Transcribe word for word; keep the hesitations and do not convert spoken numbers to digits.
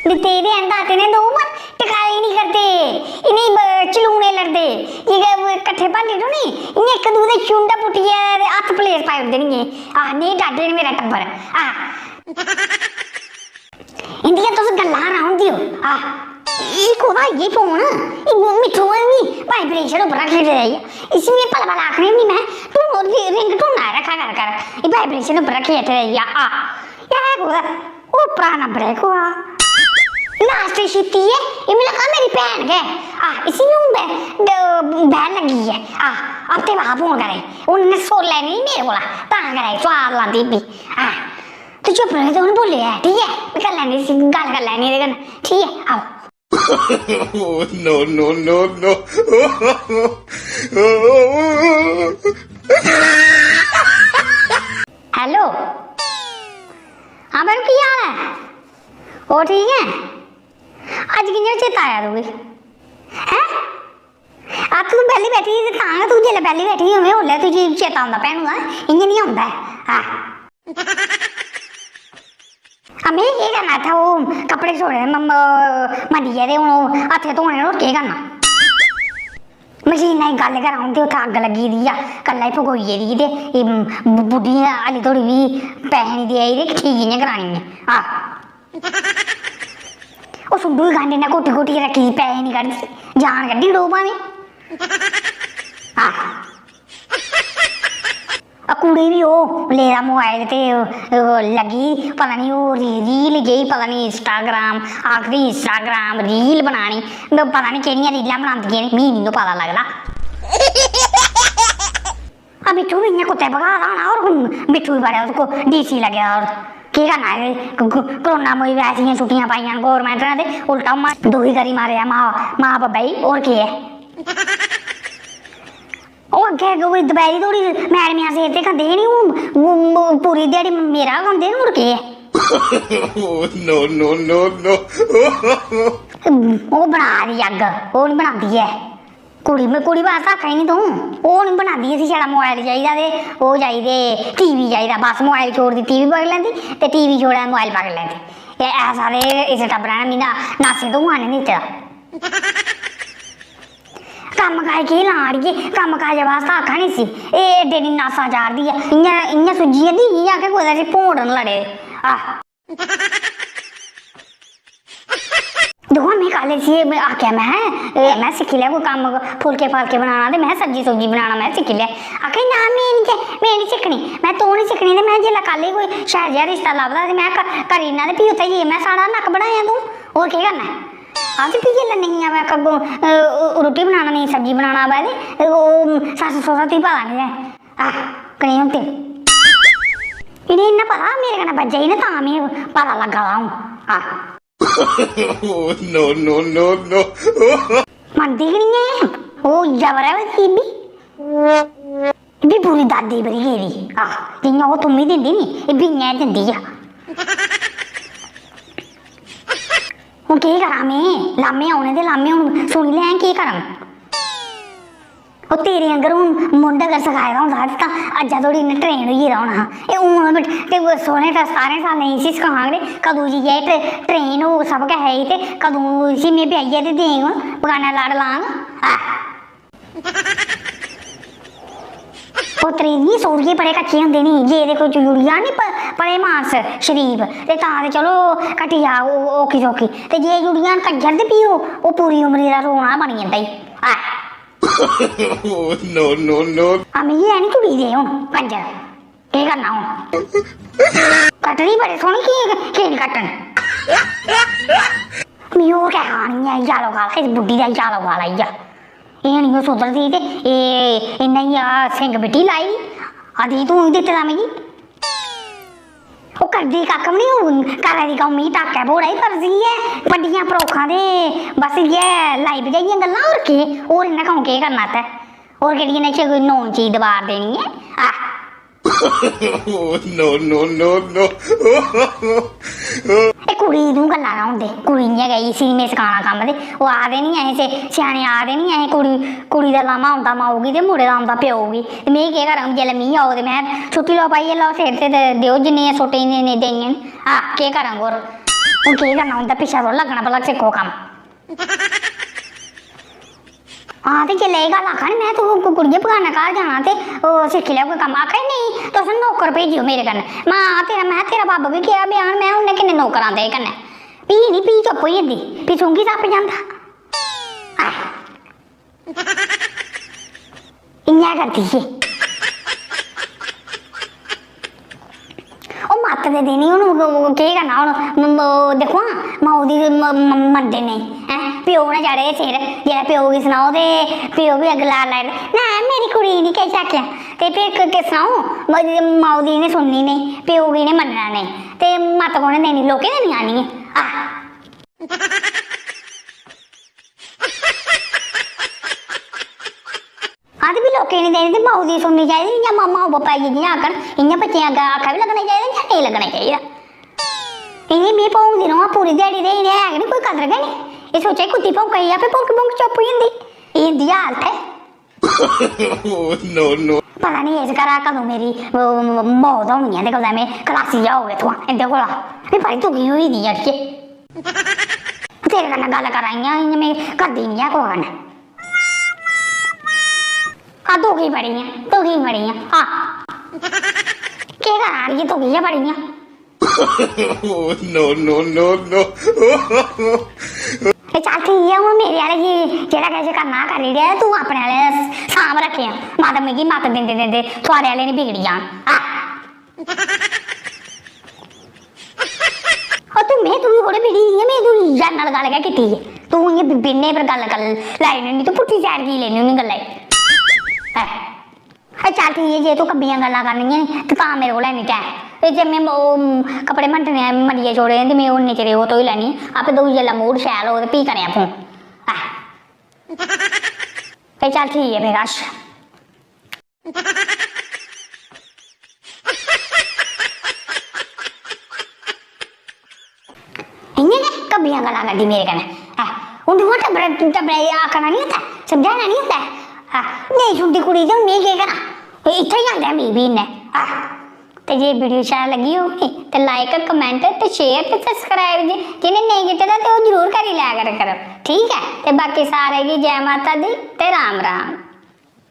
दित्ते दे हैन दाते ने दो, पर टकाई निं करदे। इ'नें ब-, चलूने लड़दे। इ'यै कट्ठे भांडे न नी, इ'यां इक दूए दे चुंडा पुट्टियै ते हत्थ प्लेट पाई ओड़दे न इ'यां। आह, नेह् डाडे न मेरा टब्बर। आह। इं'दियां तुस गल्लां रौह्न देओ। आह। एह् कोह्दा इ'यै फोन? एह् मिट्ठू होर बी vibration उप्पर रक्खी ओड़े दा ऐ। इसी में भला भला आखनी होन्नी में, तूं ओह्दी ringtone ना रक्खा कर कर। एह् vibration उप्पर रक्खी बैठे दा ऐ। आह। एह् कोह्दा? ओह् पराना ब्रेक होआ। लास्ट शिफ्टी ऐ, एह् मिगी लग्गा मेरी भैन गै। आह, इसी बी हून बै-, ब-, बैह्ल लग्गी ऐ। आह, हफ्ते बाद फोन करै। हून इन्नै सुर लैनी निं मेरे कोला, तां करै, सोआद लांदी फ्ही। आह, तूं चुप्प रौह्, तूं निं बोल्लेआ ऐ, ठीक ऐ? में करी लैन्नी इसी, गल्ल करी लैन्नी एह्दे कन्नै, ठीक ऐ? आओ। Oh, no, no, no, no. Hello। हाँ मैडम, की हाल ऐ? ओ ठीक ऐ। अज्ज कि'यां चेता आया तुगी? हैं? आ तूं बेह्ली बैठी दी ते तां गै, तूं जेल्लै बेह्ली बैठी दी होऐ, उसलै तुगी चेता औंदा भैनू दा, इ'यां निं औंदा ऐ। आह। आ, में केह् करना इत्थै, ओह् कपड़े छोड़े दे म-, म-, मंडियै ते हून ओह् हत्थ गै धोने न, होर केह् करना? मशीना दी गल्ल गै रौंह्दी, उत्थै अग्ग लग्गी दी ऐ, कल्लै गी फकोई गेदी ते एह् ब-, बुड्ढी हाली धोड़ी बी पैसे निं देआ दी ते ठीक कि'यां करानी ऐ? आह। ओह् सुड्डू दी गंढ इ'न्नै घोटी घोटियै रक्खी दी, पैसे निं कढदी, जान कड्ढी ओड़ो भामें। आह। आ कुड़ी बी ओह् लेदा मोबाइल ते ओह् लग्गी पता निं ओह् री-, रील जेही, पता निं Instagram, आखदी Instagram रील बनानी, पता निं केह्ड़ियां रीलां बनांदियां न, मी निं पता लगदा। आ मिट्ठू बी इ'यां कुत्ते भगा दा होना, होर मिट्ठू बी बड़ा ओह्दे को D C लग्गे दा, होर केह् करना एह्? क-, क-, कोरोना मोई वैसियां छुट्टियां पाइयां गौरमैंट ने ते उल्टा मा-, दुखी करी मारेआ मां, मां बब्बै गी, होर केह् ऐ? ओह् अग्गें अग्गें कोई दपैह्री धोड़ी मैडमें दा सिर ते खंदे हे निं, हून, हून पूरी ध्याड़ी मेरा गै खंदे न, होर केह् ऐ? Oh, no, no, no, no. ओह् बना दी अग्ग, ओह् निं बनांदी ऐ। कुड़ी, में कुड़ी बास्तै आक्खा दी निं तूं, ओह् निं बनांदी, इसी छड़ा मोबाइल चाहिदा ते ओह् चाहिदे, T V चाहिदा, बस मोबाइल छोड़दी T V पकड़ी लैंदी ते T V छोड़ै मोबाइल पकड़ी लैंदी। एह् ऐसा ते इस टब्बरा ने मिगी ना-, नास्से धुआं निं दित्ते दा। कम्म काज केह् लां अड़िये, कम्म काजै बास्तै आक्खा नी इसी। एह् एड्डे दी नासा चाढ़दी ऐ, इ'यां, इ'यां सुज्जी जंदी, इ'यां आक्खै कुतै इसी भोंड न लड़े दे। आह। दिक्खो, में कल इसी आक्खेआ, में, एह्, में सिक्खी लै कोई कम्म, फुलके फालके बनाना ते में सब्जी सुब्जी बनाना में सिक्खी लै। आक्खै, "ना, में निं, में निं सिक्खनी, में तूं निं सिक्खनी।" ते में जेल्लै कल गी कोई शैल जेहा रिश्ता लभदा ते में क-, करी ओड़ना ते फ्ही उत्थै जाइयै में साढ़ा नक्क बढायां तूं, होर केह् करना ऐ? हां, ते फ्ही जेल्लै नेईं आवै अग्गों, अ, रुट्टी बनाना, नेईं सब्जी बनाना आवै ते ओह् सस्स सौह्रा तुगी पता निं ऐ। आह, कनेह् होंदे। इ'नें इन्ना पता मेरे कन्नै बज्झे दे न, तां मिगी पता लग्गा दा हून। आह। Oh, no, no, no, no. मनदी गै निं ऐ। ओह् जबर ऐ ओह्दी बी। एह् बी पूरी दादी बनी गेदी। आह, जि'यां ओह् तुम्मी दिंदी नी, एह् बी इ'यां गै दिंदी ऐ। हून केह् करां में? लामे औने ते लामे हून सुनी लै, केह् करां? ओह् तेरे आंगर हून मुंढ अगर सखाए दा होंदा हा ते तां अज्जै धोड़ी इ'न्नै train होई गेदा होना हा। एह् हून ते सौह्ने ते सतारें सालें दी इसी सखाङ ते कदूं जाइयै एह् tra-, train होग सब किश, ते कदूं इसी में ब्याहियै ते देङ, बगान्ना लड़ लाङ। आह। पुत्तरे दी सौह्रिये बड़े कच्चे होंदे नी, जे ते कोई जुड़ी जा नी प-, भले मानस शरीफ, ते तां ते चलो कट्टी जा ओ-, औखी सौखी, ते जे जुड़ी जान कंजर ते फ्ही ओह्, ओह् पूरी उमरी दा रोना बनी जंदा ई। आह। Oh, no, no, no. आ मिगी ऐ नी जुड़ी दे हून कंजर। केह् करना हून? कट्टनी बड़े सोह्नी, की, की निं कट्टन? मिगी होर गै खानी ऐ, yellow colour, इस बुड्ढी दा yellow colour आई गेआ। एह् निं ओह् सुधरदी ते एह् इन्नै इ'यां सिंग मिट्टी लाई। अदी तूं ही दित्ते दा मिगी। ओह् करदी कक्ख बी निं, ओह् घरै दी कम्म मिगी टाकै भोड़ा ही करदी ऐ। बड्डियां परोखां ते बस इ'यै लाई भजाइयां गल्लां, होर केह्? होर इन्नै कम्म केह् करना इत्थै? होर केह्ड़ी इन्नै कोई नौं चीज दबार देनी ऐ? आह। Oh, no, no, no, no. एह् कुड़ी दी गल्लां ना होंदे, कुड़ी इ'यां गै इसी में सखाना कम्म ते ओह् आखदे निं ऐ हे, स्याने आखदे निं ऐ हे, कुड़ी, कुड़ी दा लामा होंदा माऊ गी ते मुड़े दा होंदा प्यो गी। ते में केह् करां, जेल्लै मी आओ ते में छुट्टी लैओ, पाइयै लैओ सिर ते, ते देओ जिन्नियां सोटें दियां देनियां न। आह, केह् करां होर? हून केह् करना, उं'दे पिच्छें थोह्ड़ा लग्गना, भला सिक्खो कम्म। हां, ते जेल्लै एह् गल्ल आखा नी, में, "तूं कु-, कुड़िये, बगान्ने घर जाना ते ओह् सिक्खी लै कोई कम्म।" आखा दी, "नेईं, तुस नौकर भेजेओ मेरे कन्नै।" में, "हां, तेरा," में, "तेरा बब्ब बी गेआ ब्याह्न, में, उन्नै किन्ने नौकर आंदे एह् कन्नै।" फ्ही निं, फ्ही चुप्प होई जंदी, फ्ही सूंघी सप्प जंदा। आह। इ'यां करदी ही। ओह् मत्त ते देनी हून, ओह् केह् करना हून? म-, म-, ओह् दिक्खो हां, माऊ दी म-, म-, मनदे नेईं, हैं? प्यो ने चाढ़े दे सिर, जेल्लै प्यो गी सनाओ ते प्यो बी अग्ग लार लाई ओड़दा, "ना, मेरी कुड़ी गी निं किश आखेआ।" ते फिर क-, केह् सनाओ, म-, माऊ दी इ'नें सुननी नेईं, प्यो गी इ'नें मन्नना नेईं, ते मत्त कु'नें देनी? लोकें देनी आनियै। आह। हां, ते फ्ही लोकें गी देनी ते माऊ दी सुननी चाहिदी, इ'यां मा-, माऊ बब्बै गी जि'यां आखन, इ'यां बच्चें अग्गें आक्खै बी लग्गना चाहिदा, इ'यां नेईं लग्गना चाहिदा। इ'नें में भौंकदी रौह्ना पूरी ध्याड़ी ते इ'नें है गै निं कोई कदर गै निं। एह् सोचा दी कुत्ती भौंका दी, आपे भौंकी भौंकी चुप्प होई जंदी। एह् इं'दी हालत ऐ। Oh, no, no। पता निं इस घरा कदूं मेरी, ओह्, मौत होनी ऐ ते कदें में खलासी जाओ इत्थुआं इं'दे कोला। में बड़ी दुखी होई दी अड़िये। तेरे कन्नै गल्ल करां इ'यां, इ'यां में करदी निं ऐ कुसै कन्नै। हां, दुखी बड़ी आं, दुखी बड़ी आं। हां। केह् करां अड़िये, दुखी गै बड़ी आं। Oh, no, no, no, no। एह् चल ठीक ऐ, हून मेरे आह्ले गी जेह्ड़ा किश करना हा करी ओड़ेआ, तूं अपने आह्ले दा सांभ रक्खेआं। मत मिगी मत दिंदे दिंदे थुआढ़े आह्ले निं बिगड़ी जान। आह। ओ तू, में तुगी थोड़े बिड़ी दी ऐ, में तुगी जनरल गल्ल गै कीती ऐ। तू इ'यां बि-, बिन्ने पर गल्ल कर, लाई ओड़नी, तू पुट्ठी side की लेनी होनी गल्ला गी। हैं। ए, चल ठीक ऐ, जे तू कब्बियां गल्लां करनियां नी, ते तां मेरे कोला हैनी टैम। ते जे में ओह्, कपड़े मंडने, मंडियै छोड़े दे, ते में उन्ने चिरे ओह् धोई लैनी। आपे धोई, जेल्लै mood शैल होग, ते फ्ही करेआं फोन। हैं। ए, चल ठीक ऐ, फिर रश। इ'यां गै कब्बियां गल्लां करदी मेरे कन्नै। ऐ, हून दिक्खो, टब्बरै, टब्बरै गी आखना निं होंदा, समझाना निं होंदा। ऐ, नेईं सुनदी कुड़ी ते हून में केह् करां? एह् इत्थै गै आंदा ऐ मिगी बी इन्नै। ऐ, ते जे video शैल लग्गी होग नी, ते like, comment ते share ते subscribe जे, जि'नें नेईं कीते दा, ते ओह् जरूर करी लै करो, करो। ठीक ऐ? ते बाकी सारें गी जै माता दी ते राम राम।